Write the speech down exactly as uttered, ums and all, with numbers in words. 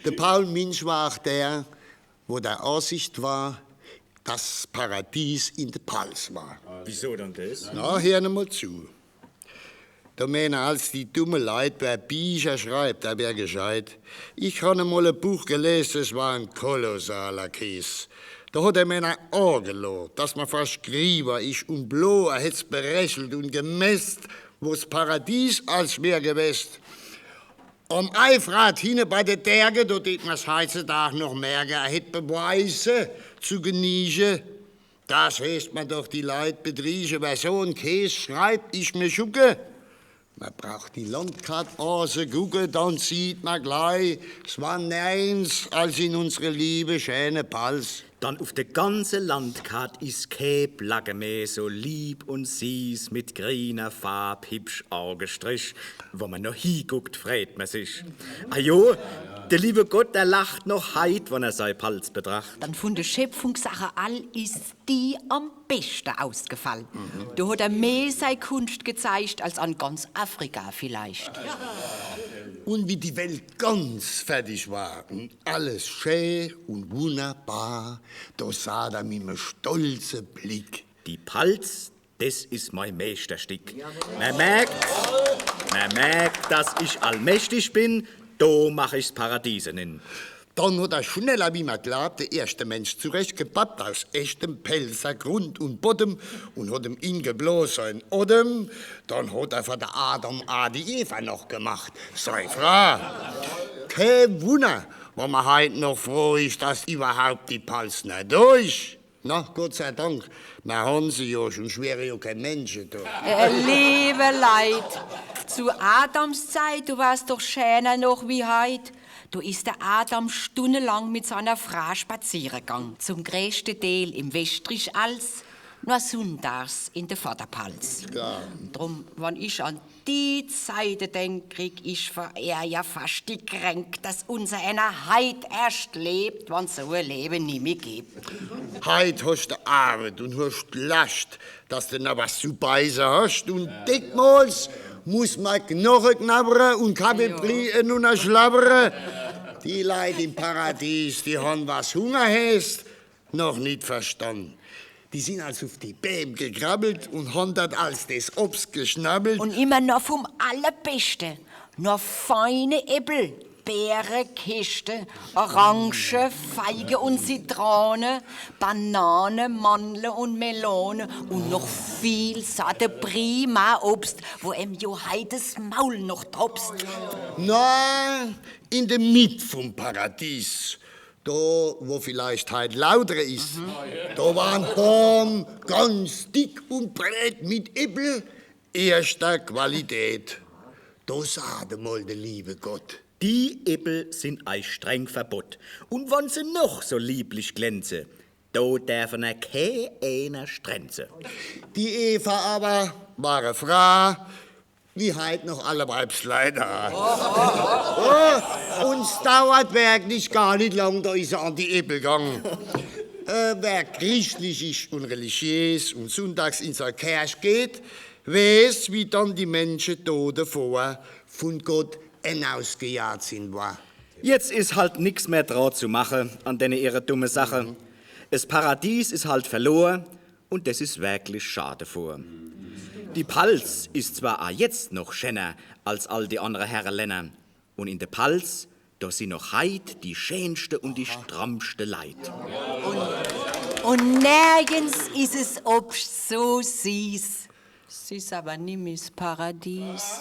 De Paul Münch war aach der, wo der Ansicht war, dass 's Paradies in de Palz war. Wieso dann des? Na, heer emol zu. Do meene als die dumme Leit, wer Bicher schreibt, der wär gescheit. Ich hann emol e Buch gelese, des war en kolossaler Käs. Do hot er meiner aagelo, dass mer fascht grie wor, ich un blo, er hätt's berechelt un gemesst, wo's Paradies als wär gewest. Am Euphrat hinne bei de Derge, do deet mer's heitzedaag noch merke, er hätt Beweise zu Geniege. Des heeßt mer doch die Leit bedriege. Wer so en Käs schreibt, ich mir schucke. Mer braucht die Landkart anzegucke, dann sieht mer glei, 's war nirgends als in unsre liebe, scheene Palz. Dann uf de ganze Landkart is kee Placke meh so lieb un sieß mit griener Farb hibsch aagestrich. Wo mer nur hieguckt, freet mer sich. Ah jo, de liewe Gott, der lacht noch heit, wann er sei Palz betracht. Dann vun de Schöpfungssache all is die am beschte ausgefall. Do hot er meh sei Kunscht gezeigt als an ganz Afrika vielleicht. Un wie die Welt ganz fertig war un alles schee un wunnerbar, do saat er mit me stolze Blick: Die Palz, des is mei Meeschterstick. Mer merkt, mer merkt, dass ich allmächtig bin, do mach ich's Paradies enin. Dann hot er schneller, wie mer glaabt, de erschte Mensch zurechtgebappt aus echtem Pälzer Grund un Boddem un hot em ingeblos sein Oddem. Dann hot er for de Adam aa die Eva noch gemacht, sei Fraa. Kee Wunner, wann mer heit noch froh is, dass iwwerhaupt die Palz net do is. Na, Gott sei Dank, mer hann se jo, sunscht wär jo kee Mensche do. Äh, liewe Leit, zu Adams Zeit, do war's doch scheener noch wie heit. Do is de Adam stunnelang mit seiner Fraa spaziere gang, zum greeschte Deel im Westrich als, nur sunndags in de Vorderpalz. Klar. Drum, wann ich an die Zeite denk, krieg ich vor Ärger fascht die Kränk, dass unserener heit erscht lebt, wann so e Lewe nimmi gibt. Heit hoscht de Arbet un hoscht Lascht, dass de noch was zu beiße hoscht. Un dickmols muss mer Knoche knabbere un Kaffeebrühe nunnerschlabbere. Die Leit im Paradies, die hann, was Hunger heeßt, noch nit verstann. Die sin als uf die Bääm gekrabbelt un hann dort als des Obst geschnabbelt. Un immer noch vum Allerbeschte. Noch feine Äppel, Beere, Keschte, Orange, Feige un Zitrone, Banane, Mandle un Melone un noch viel satte prima Obst, wo em jo heit des Maul noch dropst. Na, in de Mitt vum Paradies, do, wo vielleicht heit Lautre is, do waren Bääm ganz dick un breet mit Äppel erschter Qualität. Do saat emol de liewe Gott: Die Äppel sin eich streng verbott. Un wann se noch so lieblich glänze, do derf ener kee eener strenze. Die Eva awwer war e Fraa, wie heit noch alle Weibsleit. Oh, un 's dauert werklich gar nit lang, do is se an die Äppel gang. Äh, wer christlich is un religiös un sunndags in sei Kerch geht, weeß, wie dann die Mensche do devor vun Gott enausgejaat sin wor. Jetzt is halt nix mehr dra zu mache an denne ihre dumme Sache. Es Paradies is halt verlor un des is werklich schad devor. Die Palz is zwar aa jetzt noch schenner als all die annere Herre Länner. Un in de Palz, do sin noch heit die schänschte un die strammschte Leit. Un, un nergens is es Obscht so sieß. 'S is awwer nimmi 's Paradies.